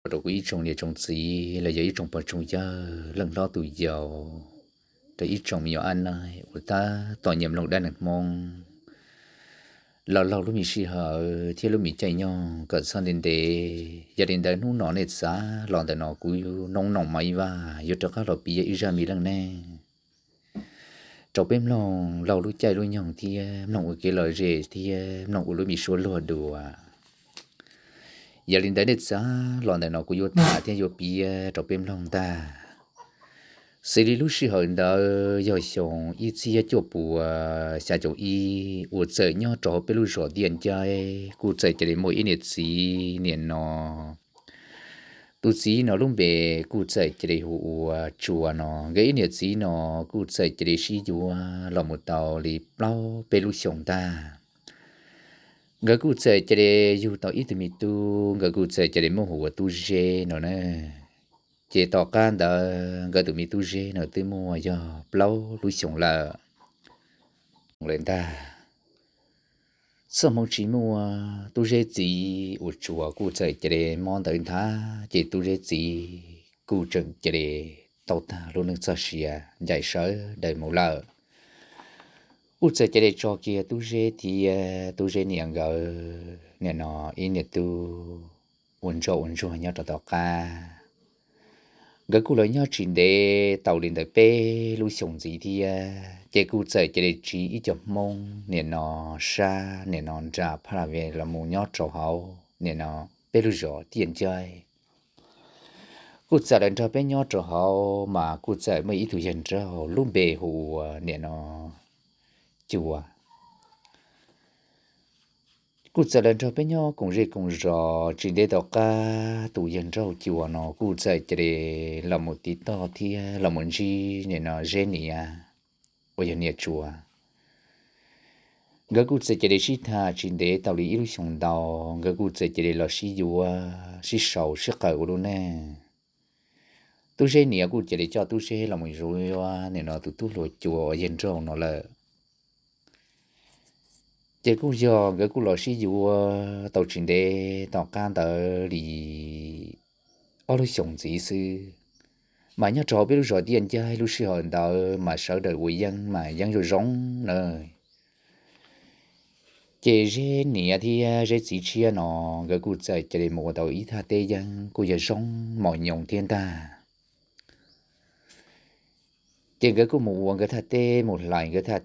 Ua rau kuv ib tsoom niam tsoom txiv los yog ib tsoom pog tsoom yawg, leej hlob tus yau, rau ib tsoom me nyuam ab naib uas tab tom nyiam mloog dab neeg Hmoob los laug lub me sij hawm thiab lub me caij nyoog kom txhob ntev ntev. Yog li ntawd hnub no nej txav los ntawm no kuv Noob Noom Maiv Vaj yuav rov qab los piav ib zaj me leej neeg rau peb mloog laug lub caij lub nyoog thiab mloog ua kev lom zem thiab mloog ua lub me suab luag dua. Yog li ntawd nej txav los ntawm no kuv yuav tham thiab yuav piav rau peb mloog ntag. Xws li lub sij hawm ntawd yog xyoo ib txhiab cuaj puas xya caum ib uas txawm nyob rau hauv peb lub zos Tiaj Ncaib kuj txawm cia li muaj ib niam txiv niam no. Tus txiv no lub npe kuj txawm cia li hu ua Tsuas no. Nkawd ib niam txiv no kuj txawm cia li sib yuav los mus tau li plaub peb lub xyoos ntag. Nkawd kuj txawm cia li yug tau ib tug me tub, nkawd kuj txawm cia li muab hu ua Tub Zeb no na. Ces tom qab ntawd nkawd tus me Tub Zeb no twb muaj yog plaub lub xyoos lawm. Lawm ntag, txoj hmoo tsis muaj, Tub Zeb txiv uas Tsuas kuj txawm cia li mob ntawd ntag, ces Tub Zeb txiv kuj tseem cia li tau tag lub neej txoj sia ncaim sawv daws mus lawm. Kuj txawm cia li tso kiag Tub Zeb thiab Tub Zeb niam nkawd nim no ib niam tub ua ntsoj ua ntsuag nyob rau tom qab. Nkawd kuj los nyob tsis ntev tau li ntawd peb lub xyoos ntxiv thiab, ces kuj txawm cia li tsiv ib co Hmoob nim no sab nim no nram Phaj Las Vej los mus nyob rau hauv nim no peb lub zos Tiaj Ncaib. Kuj txawm los nrog peb nyob rau hauv mas kuj txawm muaj ib tug yawg nraug lub npe hu ua nim no Cua. Kuj txawm los nrog peb nyob koom zej koom zos, tsis ntev tom qab tus yawg nraug Cua no kuj txawm cia li los mus tiv toj thiab los mus ntsib nim no Zeb niam uas yog niam Tsuas. Nkawd kuj txawm cia li sib tham tsis ntev tau li ib lub xyoos ntau, nkawd kuj txawm cia li los sib yuav sib sau sib qawm ua lub neej. Tub Zeb niam kuj cia li coj Tub Zeb los mus yuav nim no tus tub hluas Cua uas yawg nraug no lawm. Ces kuj yog nkawd kuj los sib yuav tau tsis ntev tom qab ntawd li ob lub xyoos ntxiv xwb, mas nyob rau peb lub zos Tiaj Ncaib lub sij hawm ntawd mas sawv daws ua yeeb mas yeeb zoo zoo na. Ces Zeb niam thiab Zeb txiv tshiab no nkawd kuj txawm cia li mus ua tau ib thaj teb yeeb kuj yog zoo mos nyoos thiab ntag. Ces nkawd kuj mus ua nkawd thaj teb mus hlais nkawd thaj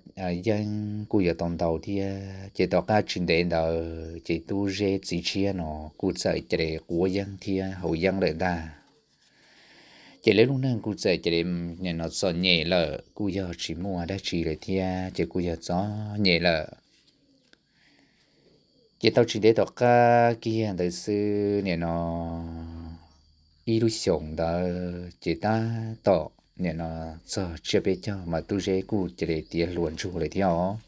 yeeb kuj yog tau ntau thiab. Ces tom qab tsis ntev ntawd ces Tub Zeb txiv tshiab no kuj txawm cia li quav yeeb thiab haus yeeb lawm ntag. Ces lawv lub neej kuj txawm cia li nim no txom nyem lawm, kuj yog tsis muaj dab tsi lawm thiab ces kuj yog txom nyem lawm. Ces tau tsis ntev tom qab kiag ntawd xwb nim no ib lub xyoos ntawd ces tab tom nim no txog tsiab peb caug mas Tub Zeb kuj cia li tiav hluas ntsug lawm thiab os.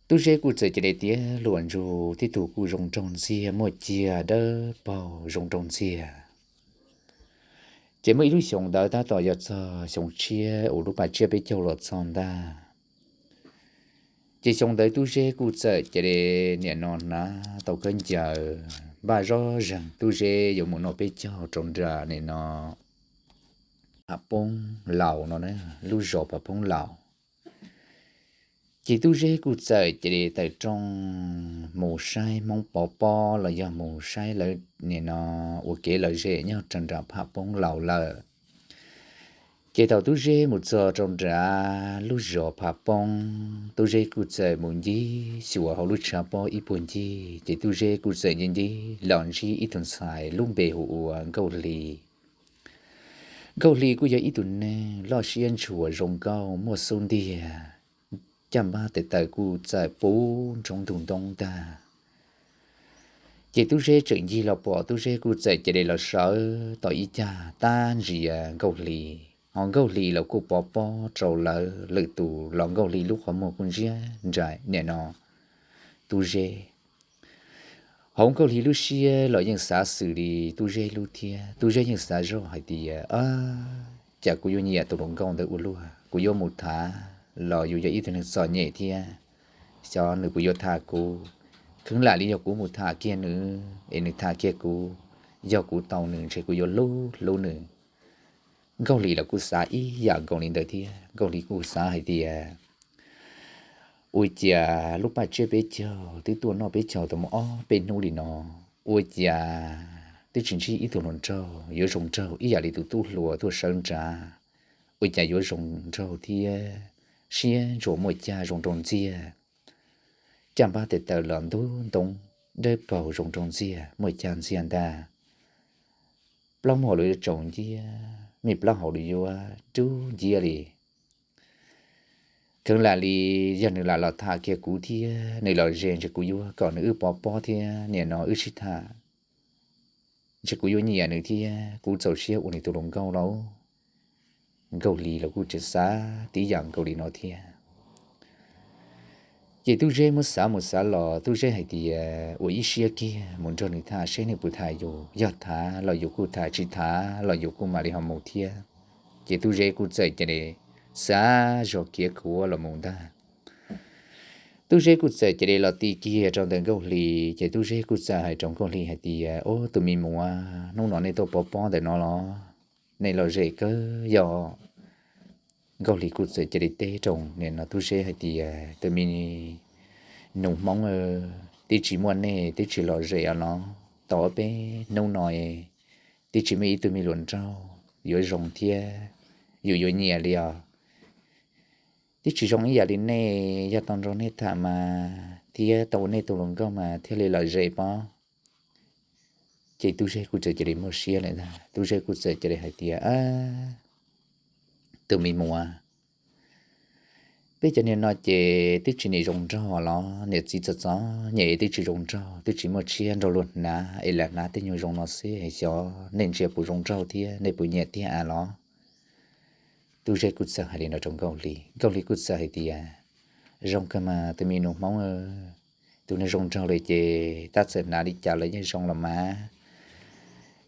Tub Zeb kuj txawm cia li tiav hluas ntsug, tib tug kuj zoo nraug ntxiag, muaj ciaj dawb paug zoo nraug ntxiag. Ces muaj ib lub xyoos ntawd tab tom yog txog xyoo tshiab uas lub pas tsiab peb caug los txog ntag. Ces xyoo ntawd Tub Zeb kuj txawm cia li nim no hnav tau khaub ncaws npaj zoj zeeg, Tub Zeb yuav mus noj peb caug rau nram nim no Pham Poob Laus no na, lub zos Pham Poob Laus. Ces Tub Zeb kuj txawm cia li tawm rooj mus saib Hmoob pov pob los yog mus saib lawv nim no ua kev lom zem nyob rau nram Pham Poob Laus lawm. Ces thaum Tub Zeb mus txog rau nram lub zos Pham Poob, Tub Zeb kuj txawm mus ncig xyuas hauv lub tshav pob ib puag ncig, ces Tub Zeb kuj txawm ncig ncig los ntsib ib tug ntxhais lub npe hu ua Nkauj Hli. Nkauj Hli kuj yog ib tug neeg loj siab ntshua zoo nkauj muaj xub ntiag, caj npab tes taw kuj txawm puv ntsoov ntug ntoo ntag. Ces Tub Zeb tseem ncig los pom, Tub Zeb kuj txawm cia li los sawv tom ib cag tab ntsia Nkauj Hli. Ho Nkauj Hli los kuj pov pob rau lawv lwm tus los Nkauj Hli lub qhov muag kuj ntsiab nraim nim no Tub Zeb. Hauv Nkauj Hli lub siab los yeej xav xws li Tub Zeb lub thiab, Tub Zeb yeej xav zoj hais tias, cas kuv yuav nyiam tus hluas nkauj ntawd ua luaj, kuv yuav mus tham los yus yog ib tug neeg txom nyem thiab, xyov nws puas yuav tham kuv. Kheev lam li yog kuv mus tham kiag nws es nws tham kiag kuv, yog kuv tau nws ntshe kuv yuav hlub hlub nws. Nkauj Hli los kuj xav ib yam nkaus li ntawd thiab. Nkauj Hli kuj xav hais tias, ua cas lub paj tsiab peb caug twb tuaj noj peb caug tau muaj ob peb hnub li no, ua cas twb tsis ntsib ib tug hluas nraug yuav zoo nraug ib yam li tus tub hluas tuaj sawv nrad, ua cas yuav zoo nraug thiab siab ntsuas muaj cag zoo nraug ntxiag, caj npab tes taw los ntub ntoo dawb paug zoo nraug ntxiag muaj cag ntxiag ntag. Plaub muag los yuav tsaus nciab, me plaub hau los yuav rub nciab li. Kheev lam li yog nws lam los tham kiag kuv thiab nws los ze ntshe kuv yuav kom nws wb pov pob thiab nim no wb sib tham, ntshe kuv yuav nyiam nws thiab kuv txaus siab ua nws tus hluas nkauj lauj. Nkauj Hli los kuj tseem xav tib yam nkaus li no thiab. Ces Tub Zeb muab xav mus xav los Tub Zeb hais tias ua ib siab kiag mus nrog nws tham seb nws puas tham yus, yog tham los yus kuj tham, tsis tham los yus kuj mam li ho mus thiab. Ces Tub Zeb kuj txawm cia li xav zog kiav khuav los mus ntag. Tub Zeb kuj txawm cia li los ti kiag rau ntawm Nkauj Hli, ces Tub Zeb kuj txawm hais rau Nkauj Hli hais tias, Ob, tus me muam, hnub no nej tuaj pov pob ntawm no los? Nej lom zem kawg yog. Nkauj Hli kuj txawm cia li teb rau nim no Tub Zeb hais tias, Tus me nus Hmoob, twb tsis muaj nej twb tsis lom zem os los? Tau ob peb hnub no twb tsis muaj ib tug me hluas nraug yuav zoo thiab yus yuav nyiam li os. Twb tsis zoo ib yam li nej, yog tau nrog nej tham mas thiab tau ua nej tus hluas nkauj mas thiaj li lom zem pob. Ces Tub Zeb kuj txawm cia li muaj siab lawm ntag. Tub Zeb kuj txawm cia li hais tias, Tus me muam, peb cov niag no ces twb tsis niam zoo nraug los, niam txiv txom txom nyem twb tsis zoo nraug, twb tsis muaj tshiab nrog luag hnav es lam hnav tej nyuag zoo no xwb, xyov nej ntsia puas zoo nraug thiab nej puas nyiam tiag a los? Tub Zeb kuj txawm hais li no rau Nkauj Hli, Nkauj Hli kuj txawm hais tias, Zoo kawg mas tus me nus Hmoob, tus neeg zoo nraug li ces tab txawm hnav li cas los yeej zoo los mas.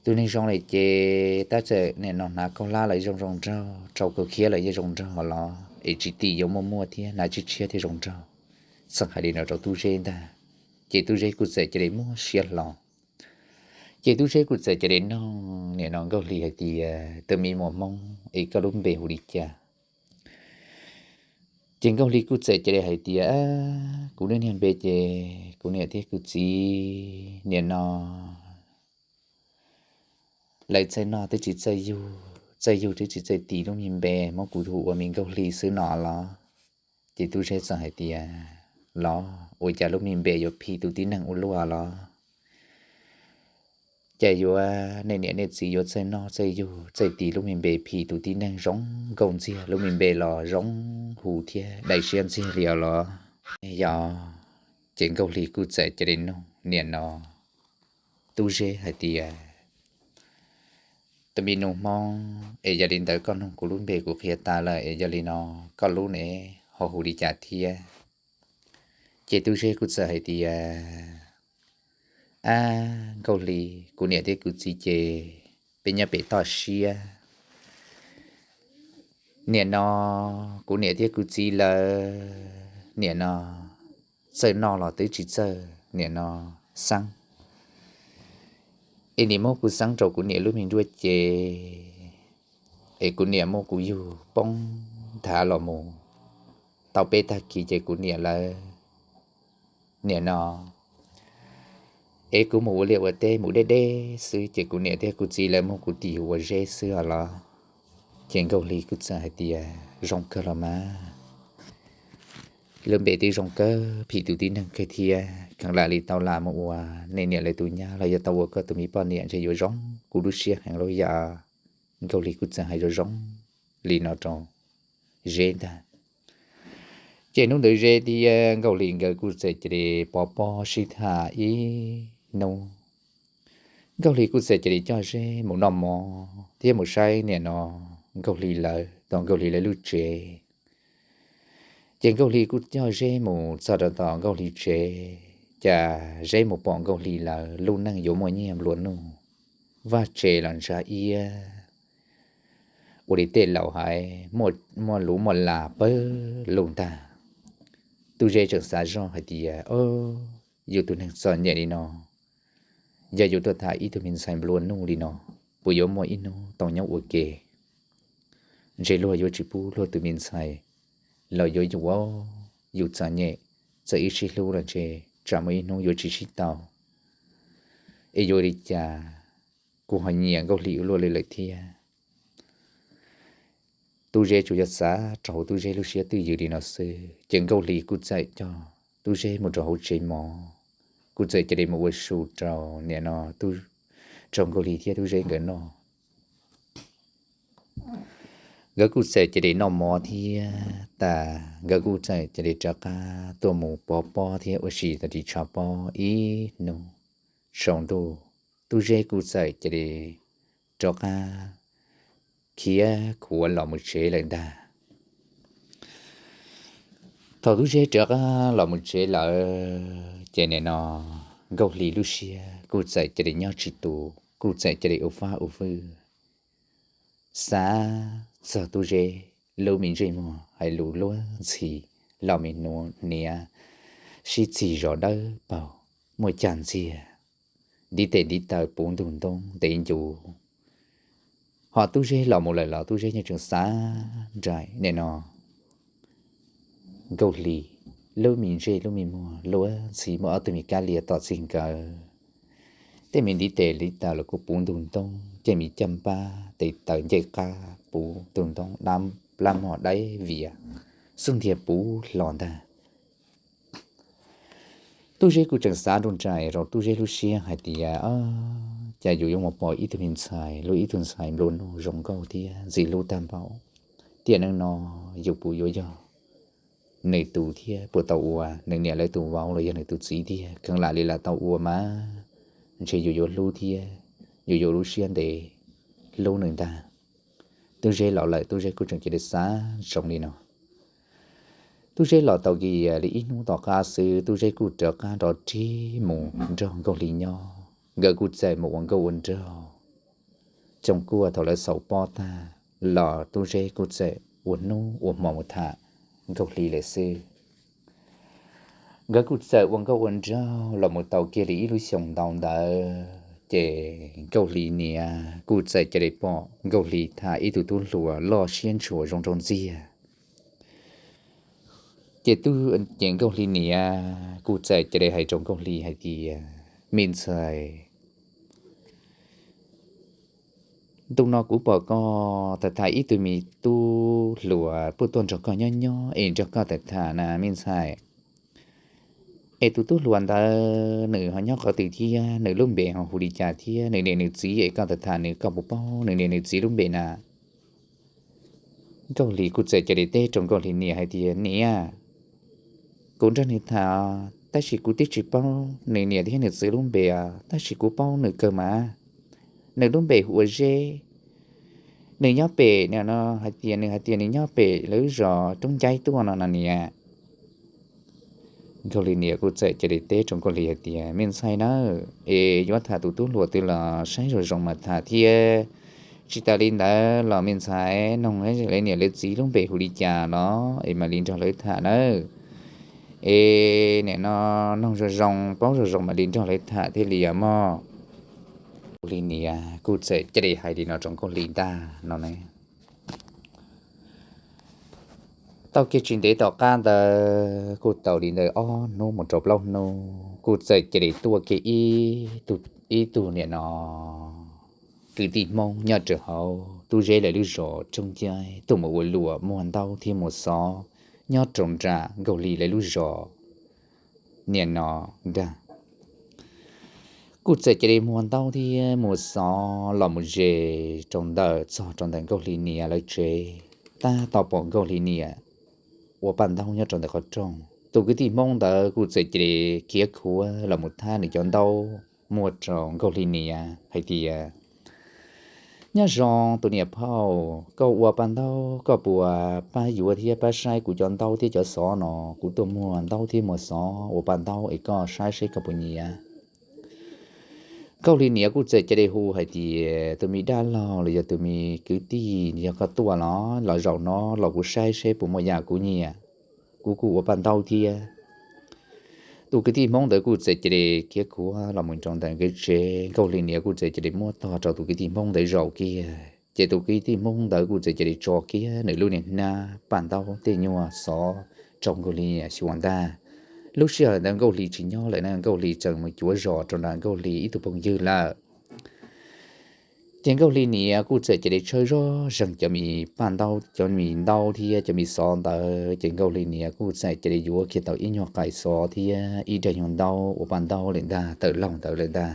Tus neeg zoo li ces tab txawm nim no hnav kaub hlab los yeej zoo zoo nraug, rau kaus khiab los yeej zoo nraug los, es tsis tim yuav muaj muaj thiab hnav tshiab tshiab thiaj zoo nraug. Txawm hais li no rau Tub Zeb ntag. Ces Tub Zeb kuj txawm cia li muab siab hlo. Ces Tub Zeb kuj txawm cia li noog nim no Nkauj Hli hais tias, Tus me muam Hmoob, es koj lub npe hu li cas? Ces Nkauj Hli kuj txawm cia li hais tias, Kuv lub niag npe ces kuv niam thiab kuv txiv nim no lawv txawj noj twb tsis txawj yug, txawj yug twb tsis txawj tis lub me npe, muab kuv hu ua me Nkauj Hli xwb no los? Ces Tub Zeb txawm hais tias, Los ua cas lub me npe yuav phim tus tib neeg ua luaj los? Cas yuav nej niam nej txiv yuav txawj noj txawj yug txawj tis lub me npe phim tus tib neeg zoo nkauj ntxiag, lub me npe los zoo hu thiab dai siab ntxiag li os los? Yog, ces Nkauj Hli kuj txawm cia li noog nim no Tub Zeb hais tias, Tus me nus Hmoob, es yog li ntawd koj noog kuv lub npe kuv qhia tas lawm, es yog li no koj lub ne ho hu li cas thiab? Ces Tub Zeb kuj txawm hais tias, Ab Nkauj Hli, kuv niam thiab kuv txiv ces peb nyob pem toj siab. Nim no kuv niam thiab kuv txiv lawv nim no txawj noj los twb tsis txawj nim no xeeb. Es nim muab kuv xeeb rau kuv niam lub me nruab cev, es kuv niam muab kuv yug poob nthav los mus tau peb tag kis ces kuv niam lawv nim no, es kuv mus ua liaj ua teb mus deb deb xwb ces kuv niam thiab kuv txiv lawv muab kuv tis ua Zeb xwb os los? Ces Nkauj Hli kuj txawm hais tias, Zoo kawg los mas. Lub npe twb zoo kawg phim tus tib neeg kawg thiab, kheev lam li tau lam mus ua nej niam lawv tus nyab los yog tau ua koj tus me poj niam ntshe yuav zoo kuv lub siab heev lauj yom. Nkauj Hli kuj txawm hais zoo zoo li no rau Zeb ntag. Ces hnub ntawd Zeb thiab Nkauj Hli nkawd kuj txawm cia li pov pob sib tham ib hnub. Nkauj Hli kuj txawm cia li coj Zeb mus noj mov thiab mus saib nim no Nkauj Hli lawv tom Nkauj Hli lawv lub tsev. Ces Nkauj Hli kuj coj Zeb mus txog rau tom Nkauj Hli tsev, cas Zeb mus pom Nkauj Hli lawv lub neej yuav muaj nyiaj nplua nuj, vaj tse los ntsa iab, ua li tej laus hais muaj luv muaj las pawg lug ntag. Tub Zeb tseem xav zoj hais tias, Yus tus neeg txom nyem li no, Yog yus tuaj tham ib tug me ntxhais nplua nuj li no, puas yuav muaj ib hnub tau nyob ua ke? Ntshe luag yuav tsis pub luag tus me ntxhais los yuav yus. Yus txom nyem, txawm ib sib hlub los ntshe tsam muaj ib hnub yuav tsis sib tau. Es yuav li cas? Kuv ho nyiam Nkauj Hli ua luaj li lawm thiab. Tub Zeb tsuas yog xav rau hauv Tub Zeb lub siab twj ywm li no xwb, ces Nkauj Hli kuj txawm coj Tub Zeb mus rau hauv tsev mov, kuj txawm cia li mus ua su rau nim no, rau Nkauj Hli thiab Tub Zeb nkawd noj. Nkawd kuj txawm cia li noj mov thiab tas, nkawd kuj txawm cia li rov qab tuaj mus pov pob thiab ua si tau ris tsho pob ib hnub tsaus ntuj. Tub Zeb kuj txawm cia li rov qab khiav khuav los mus tsev lawm ntag. Thaum Tub Zeb rov qab los mus tsev lawm ces nim no Nkauj Hli lub siab kuj txawm cia li nyob tsis tus, kuj txawm cia li ua fab ua fwj xav txog Tub Zeb lub me ntsej muag hais lus luag ntxhi, los me hniav sib txig zos dawb paug, muaj cag ntxiag, ntiv tes ntiv taw puv ntug ntoob ntev ncuv. Ho Tub Zeb los mus lawm los Tub Zeb yeej tseem xav nraim nim no Nkauj Hli lub me ntsej lub me muag luag ntxhi muaj ob tug me kab lias tom txij nkawm, tej me ntiv tes ntiv taw los kuj puv ntug ntoob, ces me caj npab tes taw ncej qab puv ntug ntoob, dab plab mog daib vias xub ntiag puv hlo ntag. Tub Zeb kuj tseem xav nruj nraim rau Tub Zeb lub siab hais tias, Cas yus yuav mus pom ib tug me ntxhais, lub ib tug ntxhais nplua nuj zoo nkauj thiab ntxim hlub tag npaum, tiam neej no yus puas yuav yog nws tus thiab puas tau ua nws niam lawv tus vauv los yog nws tus txiv tiag? Kheev lam li lam tau ua mas ntshe yus yuav hlub thiab yus yuav lub siab ntev hlub nws ntag. Tub Zeb los lawm, Tub Zeb kuj tseem cia li xav ntsoov li no. Tub Zeb los tau kiag li ib hnub tom qab xwb, Tub Zeb kuj rov qab nrov rig mus nrog Nkauj Hli nyob. Nkawd kuj txawm mus ua nkauj ua nraug. Coom kuaj thaum lawv xaus pob tag los Tub Zeb kuj txawm ua hnub ua hmo mus tham Nkauj Hli lawm xwb. Nkawd kuj txawm ua nkauj ua nraug los mus tau kiag li ib lub xyoos ntau ntawd ces Nkauj Hli niam kuj txawm cia li pom Nkauj Hli tham ib tug tub hluas loj siab ntshua zoo nraug ntxiag. Ces tub, ces Nkauj Hli niam kuj txawm cia li hais rau Nkauj Hli hais tias, Me ntxhais, ntu no kuv pom koj tham tham ib tug me tub hluas puj tuaj nrog koj nyob nyob es nrog koj tham tham na me ntxhais. Es tus tub hluas ntawd nws ho nyob qhov twg thiab? Nws lub npe ho hu li cas thiab? Nws niam nws txiv es koj tham tham nws koj puas paub nws niam nws txiv lub npe na? Nkauj Hli kuj txawm cia li teb rau Nkauj Hli niam hais tias, Niam, kuv nrog nws tham tab sis kuv twb tsis paub nws niam thiab nws txiv lub npe, tab sis kuv paub nws kawg mas. Nws lub npe hu ua Zeb. Nws nyob pem, no hais tias nws hais tias nws nyob pem lawv zos roob ncaib tuaj no no niam. Nkauj Hli niam kuj txawm cia li teb rau Nkauj Hli hais tias, Me ntxhais nawb, es yuav tham tus tub hluas twg los saib zoo zoo mas tham thiab. Tsis tas li ntawd los me ntxhais, noog lawv niam lawv txiv lub npe hu li cas los es mam li nrog lawv tham nawb. Es nim no noog zoo zoo paub zoo zoo mam li nrog lawv tham thiaj li os mog. Nkauj Hli niam kuj txawm cia li hais li no rau Nkauj Hli ntag no ne. Tau kiag tsis ntev tom qab ntawd kuj tau li ntawm ob hnub mus rau plaub hnub kuj txawm cia li tuaj kiag ib tug, ib tug nim no kwv tij Hmoob nyob rau hauv Tub Zeb lawv lub zos Tsooj Caib tuaj mus ua luam muag ntaub thiab muag xov nyob rau nram Nkauj Hli lawv lub zos nim no ntag. Kuj txawm cia li muag ntaub thiab muag xov los mus ze rau ntawm, txog rau ntawm Nkauj Hli niam lawv tsev, tab tom pom Nkauj Hli niam ua paj ntaub nyob rau ntawm qhov rooj. Tus kwv tij Hmoob ntawd kuj txawm cia li khiav khuav los mus thab nws cov ntaub muag rau Nkauj Hli niam hais tias, Nyob zoo tus niam phauj, koj ua paj ntaub koj puas pab yuav thiab pab saib kuv cov ntaub thiab cov xov no? Kuv tuaj muag ntaub thiab muag xov ua paj ntaub es koj saib seb koj puas nyiam. Nkauj Hli niam kuj txawm cia li hu hais tias, Tus me dab laug los yog tus me kwv tij, yog koj tuaj los, los zaum no los kuv saib seb puas muaj yam kuv nyiam. Kuv kuj ua paj ntaub thiab. Tus kwv tij Hmoob ntawd kuj txawm cia li khiav khuav los mus rau ntawm nkawd tsev, Nkauj Hli niam kuj txawm cia li muab tog rau tus kwv tij Hmoob ntawd zaum kiag, ces tus kwv tij Hmoob ntawd kuj txawm cia li tso kiag nws lub niag hnab paj ntaub tej nyuag xov rau Nkauj Hli niam xyuas ntag. Lub sij hawm ntawd Nkauj Hli tsis nyob lawm na, Nkauj Hli tseem mus cuav zos rau nram Nkauj Hli ib tug phooj ywg lawm. Ces Nkauj Hli niam kuj txawm cia li tshawb zog zeeg cov me paj ntaub, cov me ntaub thiab cov me xov ntawd, ces Nkauj Hli niam kuj txawm cia li yuav kiag tau ib nyuag qais xov thiab ib daim nyuag ntaub ua paj ntaub lawm ntag, tawm laug ntawd lawm ntag.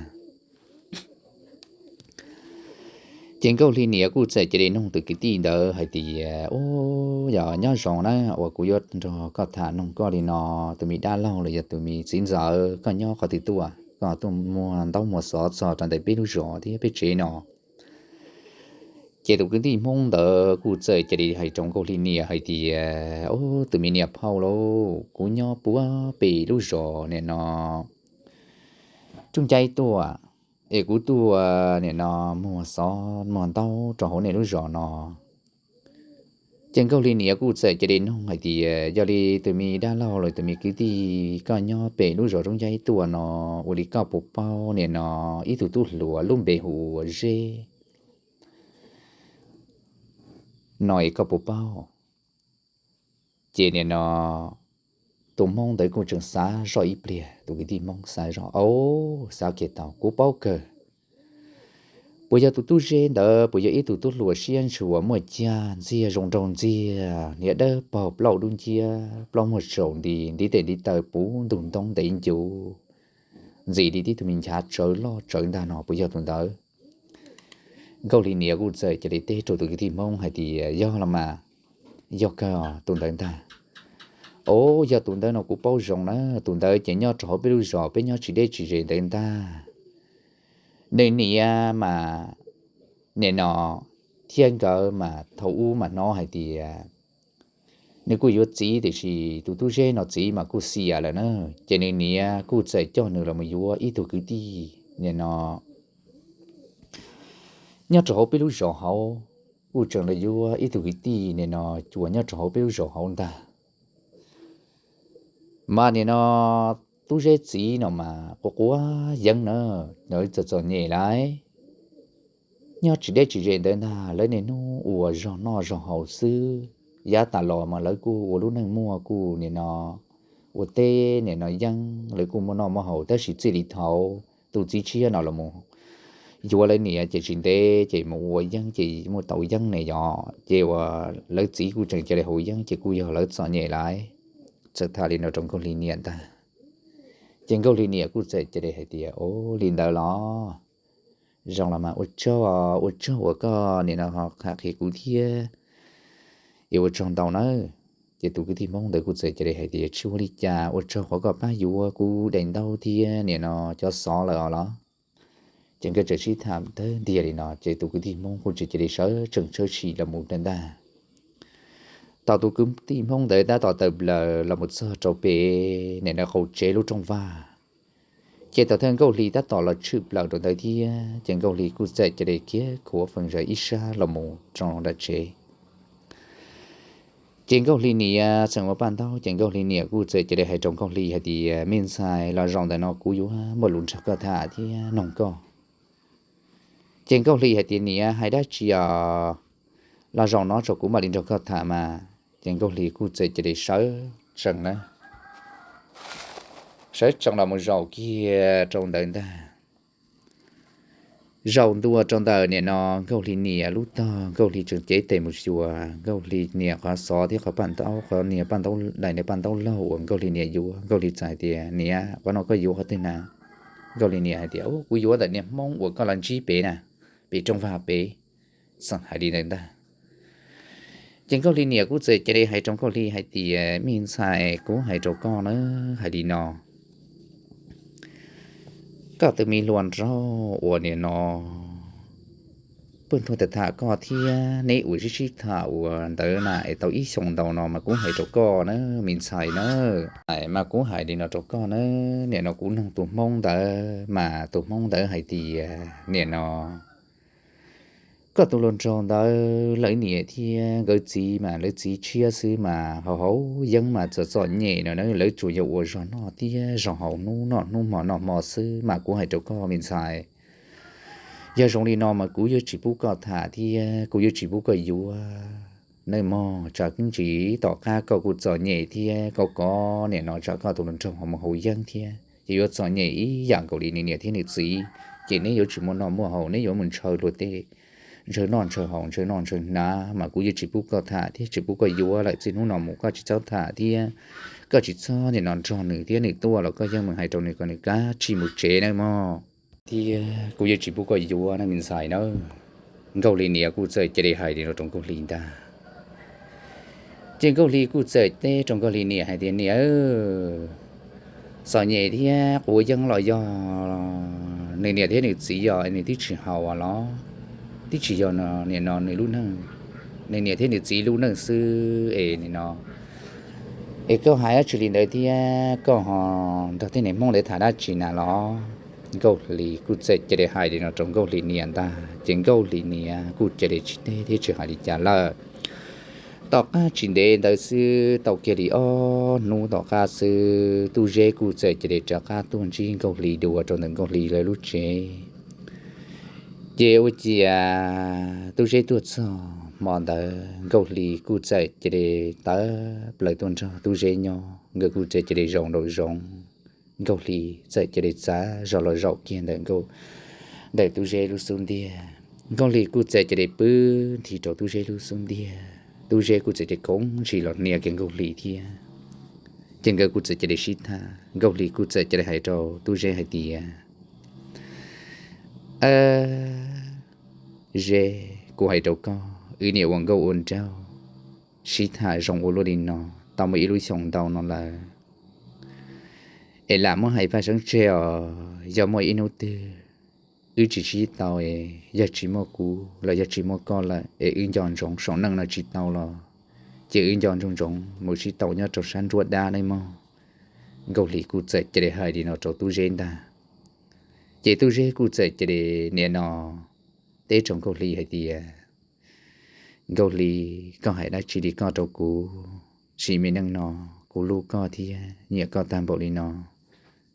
Ces Nkauj Hli niam kuj txawm cia li nug tus kwv tij ntawd hais tias, Ub, yog nyob zoo na, uas kuv yuav nrog koj tham noog koj li no, tus me dab laug los yog tus me txiv ntxawm, koj nyob qhov twg tuaj, koj tuaj muag ntaub muag xov txog rau ntawm peb lub zos thiab peb tsev no? Ces tus kwv tij Hmoob ntawd kuj txawm cia li hais rau Nkauj Hli niam hais tias, Ub, tus me niam phauj lauj, kuv nyob puag pem lub zos nim no, rub ncaib tuaj, es kuv tuaj nim no muag xov muag ntaub rau hauv nej lub zos no. Ces Nkauj Hli niam kuj txawm cia li nug hais tias, Yog li tus me dab laug los tus me kwv tij, koj nyob pem lub zos rub ncaib tuaj no, ua li koj puas paub nim no ib tug tub hluas lub npe hu ua Zeb no es koj puas paub? Ces nim no tus Hmoob ntawd kuj tseem xav zoj ib pliag, tus kwv tij Hmoob xav zoj, Au, xav kiag tau, kuv paub kawg. Puas yog tus tub Zeb ntawd puas yog ib tug tub hluas siab ntshua, muaj cag ntxiag, zoo nraug ntxiag, hniav dawb paug, plaub dub nciab, plaub muag tsaus nti, ntiv tes ntiv taw puv ntug ntoob ntev ncuv, ntxim li tib tug me nchav tsawv loj tsawv ntag no, puas yog tus ntawd? Nkauj Hli niam kuj txawm cia li teb rau tus kwv tij Hmoob hais tias, Yog los mas, yog kawg tus ntawd ntag. Au, yog tus ntawd no kuv paub zoo na, tus ntawd ces nyob rau hauv peb lub zos peb nyob tsis deb tsis ze ntawd ntag. Nws niam mas nim no thiab nkawd mas thaum ub mas hnov hais tias nws kuj yuav txiv, tiam sis tus tub Zeb no txiv mas kuj xiam lawm na, ces nws niam kuj txawm coj nws los mus yuav ib tug kwv tij nim no nyob rau hauv peb lub zos hauv, kuj tseem los yuav ib tug kwv tij nim no cuas nyob rau hauv peb lub zos hauv ntag. Mas nim no tub Zeb txiv no mas quav quav yeeb na, lawv txom txom nyem lawm, nyob tsis deb tsis ze ntawd ntag, lawv niaj hnub ua zog noj zog haus xwb. Yav tas los mas lawv kuj ua lub neej muaj kuj nim no ua teb nim no yeeb, lawv kuj muaj noj muaj haus, tab sis txij li thaum tus txiv tshiab no los mus yuav lawv niam ces tsis ntev ces mus ua yeeb ces muaj tau yeeb ne yom, ces uas lawv txiv kuj tseem cia li haus yeeb ces kuj yog lawv txom nyem lawm. Txawm tham li no rau Nkauj Hli niam ntag. Ces Nkauj Hli niam kuj txawm cia li hais tias, Ua li ntawd los zoo los mas ua tsaug, ua tsaug uas koj nim no ho qhia kuv thiab, es ua tsaug ntau nawb. Ces tus kwv tij Hmoob ntawd kuj txawm cia li hais tias, Tsis ua li cas, ua tsaug qhov koj pab yuav kuv daim ntaub thiab nim no cov xov lawm os los. Ces nkawd txawm sib tham tawg ntiag li no ces tus kwv tij Hmoob kuj tseem cia li sawv tsees tshawb sim los mus ntag. Thaum tus kwv tij Hmoob ntawd tab tom tawm plaws los mus txog rau pem nim no qaum tsev lub rooj vag, ces thaum twg Nkauj Hli tab tom los tshwm plaws rau ntawd thiab ces Nkauj Hli kuj txawm cia li khiav khuav feem zawm ib sab los mus rau nram tsev. Ces Nkauj Hli niam tseem ua paj ntaub ces Nkauj Hli niam kuj txawm cia li hais rau Nkauj Hli hais tias, Me ntxhais, los zaum ntawm no kuv yuav muaj lus nrog koj tham thiab noog koj. Ces Nkauj Hli hais tias, Niam, hais dab tsi os? Los zaum no tso kuv mam li nrog koj tham mas. Ces Nkauj Hli kuj txawm cia li sawv tsees na, sawv tsees los mus zaum kiag rau ntawd ntag. Zaum ntua rau ntawm nim no Nkauj Hli niam lub tog, Nkauj Hli tseem cev tes mus xyuas Nkauj Hli niam qhov xov thiab qhov paj ntaub, qhov niag paj ntaub, daim niag paj ntaub laug uas Nkauj Hli niam yuav. Nkauj Hli txawm hais tias, Niam, qhov no koj yuav qhov twg na? Nkauj Hli niam hais tias, Ub, kuv yuav ntawm niag Hmoob uas koj los ntsib pem na, pem rooj vag pem. Txawm hais li ntawd ntag. Ces Nkauj Hli niam kuj txawm cia li hais rau Nkauj Hli hais tias, Me ntxhais, kuv hais rau koj na, hais li no, koj tus me hluas nraug uas nim no pw nthua tham tham koj thiab neb ua sib sib tham ua ntawd na es tau ib xyoos ntau no mas kuv hais rau koj na, me ntxhais na, mas kuv hais li no rau koj na, nim no kuv noog tus Hmoob ntawd mas tus Hmoob ntawd hais tias nim no Koj tus hluas nraug ntawd lawv niam thiab nkawd txiv mas lawv txiv tshiab xwb mas haus haus yeeb mas txom txom nyem no na, lawv tsuas yog ua zog noj thiab zog haus hnub noj hnub hmo noj hmo xwb mas kuv hais rau koj me ntxhais, yog zoo li no mas kuv yuav tsis pub koj tham thiab kuv yuav tsis pub koj yuav nawb mog. Tsam keeb ntsis tom qab koj kuj txom nyem thiab koj kov niam no tsam koj tus hluas nraug ho mus haus yeeb thiab ces yuav txom nyem ib yam nkaus li nws niam thiab nws txiv. Ces neb yuav tsis muaj noj muaj haus, neb yuav mus ntshaw luag tej, ntshaw noj ntshaw haus, ntshaw noj ntshaw hnav mas kuv yuav tsis pub koj tham thiab tsis pub koj yuav lawm. Txij hnub no mus koj tsis txhob tham thiab koj tsis txhob nim no nrog nws thiab, nws tuaj los koj yeej mus hais rau nws kom nws kav tsij mus tsev nawb mog. Thiab kuv yuav tsis pub koj yuav nawb me ntxhais nawb. Nkauj Hli niam kuj txawm cia li hais li no rau Nkauj Hli ntag. Ces Nkauj Hli kuj txawm teb rau Nkauj Hli niam hais tias, niam, txom nyem thiab quav yeeb los yog nws niam thiab nws txiv os, nws twb tsis haus los, twb tsis yog no nim no nws lub neej, nws niam thiab nws txiv lub neej xwb es nim no es koj hais dab tsi li ntawd thiab koj ho nrog tej niag Hmoob ntawd tham dab tsi na los? Nkauj Hli kuj txawm cia li hais li no rau Nkauj Hli niam ntag. Ces Nkauj Hli niam kuj cia li tsis teb thiab tsis hais li cas lawm. Tom qab tsis ntev ntawd xwb, tau kiag li ob hnub tom qab xwb, Tub Zeb kuj txawm cia li rov qab tuaj ntsib Nkauj Hli dua rau ntawm Nkauj Hli lawv lub tsev. Ces ua ciav Tub Zeb tuaj txog hmo ntawd Nkauj Hli kuj txawm cia li tawm plaws tuaj nrog Tub Zeb nyob, nkawd kuj txawm cia li zaum nraum zoov. Nkauj Hli txawm cia li txav zog los zaum kiag ntawm, ntawm Tub Zeb lub xub ntiag. Nkauj Hli kuj txawm cia li pw nthi rau Tub Zeb lub xub ntiag. Tub Zeb kuj txawm cia li khoov ntsis los hnia kiag Nkauj Hli thiab. Ces nkawd kuj txawm cia li sib tham, Nkauj Hli kuj txawm cia li hais rau Tub Zeb hais tias, Zeb, kuv hais rau koj, wb niam ua nkauj ua nraug sib tham zoo ua luaj li no tau muaj ib lub xyoos ntau no lawm, es lam muab hais paj seeb tseg os, yog muaj ib hnub twg wb tsis sib tau, yog tsis muaj kuv los yog tsis muaj koj lawm es wb nco ntsoov saum neej no tsis tau los, ces wb nco ntsoov ntsoov mus sib tau nyob rau sab nruab dab nawb mog. Nkauj Hli kuj txawm cia li hais li no rau Tub Zeb ntag. Ces Tub Zeb kuj txawm cia li nim no teb rau Nkauj Hli hais tias, Nkauj Hli, koj hais dab tsi li koj rau kuv? Sim me neej no kuv hlub koj thiab nyiam koj tag npaum li no,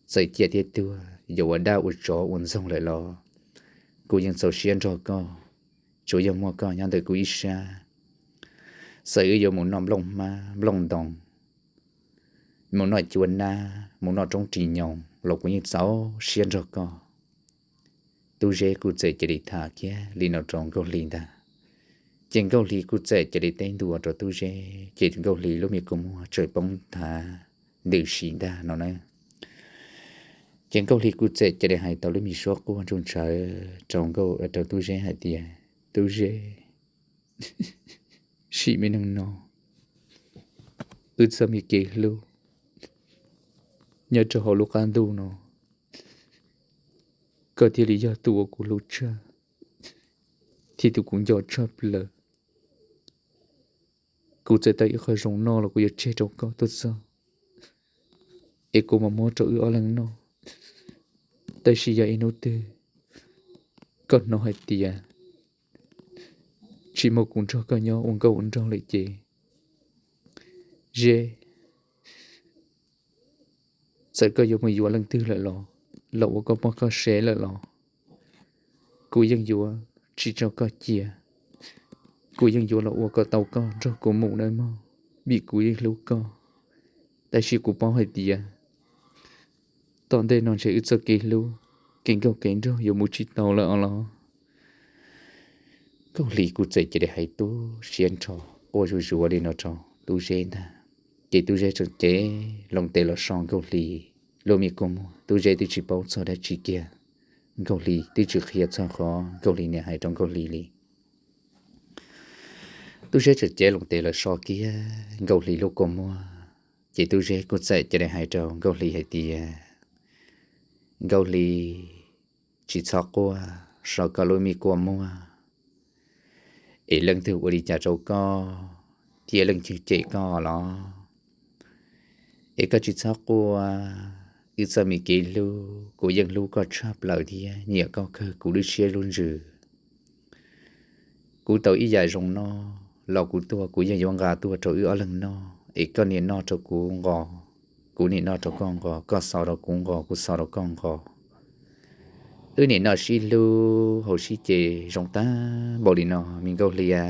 txawm ciaj thiab tuag, yuav ua dab ua tsov ua ntxoog lawm los kuv yeej txaus siab nrog koj, tsuav yog muaj koj nyob ntawm kuv ib sab. Txawm wb yuav mus noj nplooj hmab nplooj ntoos, mus noj cuab nab, mus noj roob ris nyoos los kuv yeej txaus siab nrog koj. Tub Zeb kuj txawm cia li tham kiag li no rau Nkauj Hli ntag. Ces Nkauj Hli kuj txawm cia li teb ntua rau Tub Zeb, ces Nkauj Hli lub me kua muag txawm poob nthav ntws si ntag no na. Ces Nkauj Hli kuj txawm cia li hais tau lub me suab quaj ntsug ntsawv rau, rau Tub Zeb hais tias, Tub Zeb, sim me neej no wb txoj me kev hlub nyob rau hauv lub qab ntuj no, koj thiaj li yog tus uas kuv hlub tshaj thiab tus kuv nco tshaj plaws. Kuv txawm tau ib qho zoo noj los kuv yuav tseg rau koj tuaj txog, es kuv mam muab rau wb ob leeg noj. Tab sis yog ib hnub twg koj hnov hais tias tsis muaj kuv nrog koj nyob ua nkauj ua nraug lawm ces, Zeb, txawm koj yuav mus yuav leej twg lawm los, los ua koj poj koj sev lawm los, kuv yeej yuav tsis tso koj cia. Kuv yeej yuav los ua kom tau koj nrog kuv mus nawb mog, vim kuv yeej hlub koj. Tab sis kuv paub hais tias tom ntej no ntshe wb txoj kev hlub, kev nkauj kev nraug yuav mus tsis tau lawm os los. Nkauj Hli kuj txawm cia li hais tu siab nrho, quaj zuj zus li no rau Tub Zeb ntag. Ces Tub Zeb txawm cev loo tes los so Nkauj Hli lub me kua muag. Tub Zeb twb tsis paub txog dab tsi kiag, Nkauj Hli twb tsis qhia txog qhov Nkauj Hli niam hais rau Nkauj Hli li. Tub Zeb txawm cev loo tes los so kiag Nkauj Hli lub kua muag, ces Tub Zeb kuj txawm cia li hais rau Nkauj Hli hais tias, Nkauj Hli, tsis txhob quaj, so koj lub me kua muag, es leej twg ua li cas rau koj thiab leej twg cem koj los, es koj tsis txhob quaj. Wb txoj me kev hlub, kuv yeej hlub koj tshaj plaws thiab nyiam koj kawg kuv lub siab lub ntsws. Kuv tau ib yam zoo noj los kuv tuaj kuv yeej yuav nqa tuaj rau wb ob leeg noj, es koj niam noj rau kuv nqos, kuv niam noj rau koj nqos, koj xaus rau kuv nqos, kuv xaus rau koj nqos. Wb niam noj sib hlub haus sib ce zoo tag npaum li no, me Nkauj Hli a.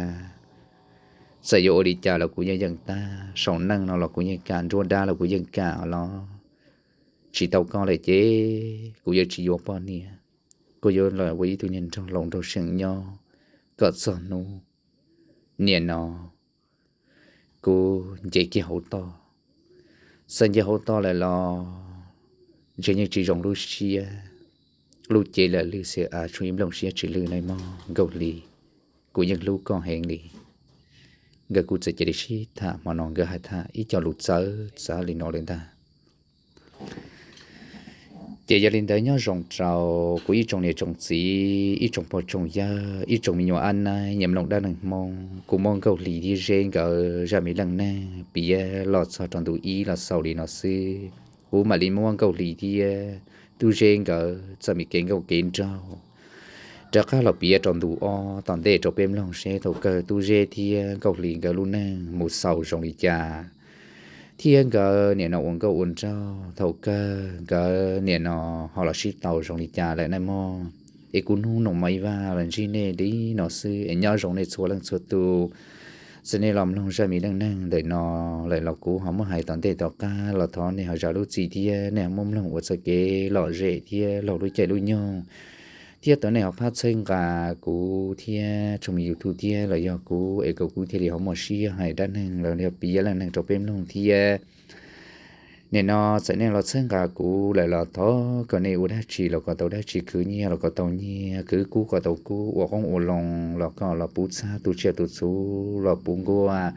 Txawm yuav ua li cas los kuv yeej yeem tag, saum neej no los kuv yeej kam, nruab dab los kuv yeej kam los tsis tau koj lawm ces kuv yuav tsis yuav poj niam, kuv yuav los ua ib tug niag nraug laus nraug seem nyob kom txog hnub niam no kuv nce kiag hauv toj. Txawm nce hauv toj lawm los ntshe yeej tsis zoo lub siab, lub cev lawm lwj xwb, tshuav ib nplooj siab tsis lwj na mog Nkauj Hli. Kuv yeej hlub koj heev li. Nkawd kuj txawm cia li sib tham, hmo no nkawd hais tham ib co lus txawv txawv li no lawm ntag. Ces yog li ntawd nyob zoo rau kuv ib tsoom niam tsoom txiv, ib tsoom pog tsoom yawg, ib tsoom me nyuam ab naib nyiam mloog dab neeg Hmoob, kuv muab Nkauj Hli thiab Zeb nkawd zaj me leej neeg piav los txog rau ntu ib los xaus li no xwb. Kuv mam li muab Nkauj Hli thiab Tub Zeb nkawd txoj me kev nkauj kev nraug rov qab los piav rau ntu ob tom ntej rau peb mloog seb thaum kawg Tub Zeb thiab Nkauj Hli nkawd lub neej mus xaus zoo li cas, thiab nkawd nim no ua nkauj ua nraug thaum kawg nkawd nim no ho los sib tau zoo li cas lawm na mog. Es kuv Hnub Noom Maiv Vaj los ntsib nej li no xwb es nyob zoo nej txhua leej txhua tus. Txawm nej los mloog zaj me leej neeg ntawm no lawm los kuv ho muab hais tom ntej tom qab los thov nej ho zam lub txim thiab nej ho muab mloog ua txoj kev lom zem thiab laug lub caij lub nyoog, thiab thov nej ho pab txhawb nqa kuv thiab tshooj YouTube thiab los yog kuv es kom kuv thiaj li ho muaj siab hais dab neeg los yog piav leej neeg rau peb mloog thiab. Nim no txawm nej los txhawb nqa kuv lawm los thov kom nej ua dab tsi los kom tau dab tsi, khwv nyiaj los kom tau nyiaj, khwv kub kom tau kub, ua qoob ua loo los kom los puv txhab, tu tsiaj tu txhuv los puv nkuaj.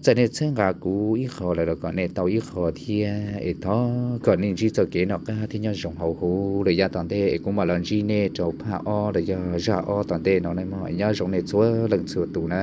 Txawm nej txhawb nqa kuv ib qho lawm los kom nej tau ib qho thiab es thov kom nej ntsib txoj kev noj qab thiab nyob zoo hauv huv lawm yav tom ntej es kuv mam los ntsib nej rau phaj ob los yog zaj ob tom ntej no na mog. Nyob zoo nej txhua leej txhua tus na.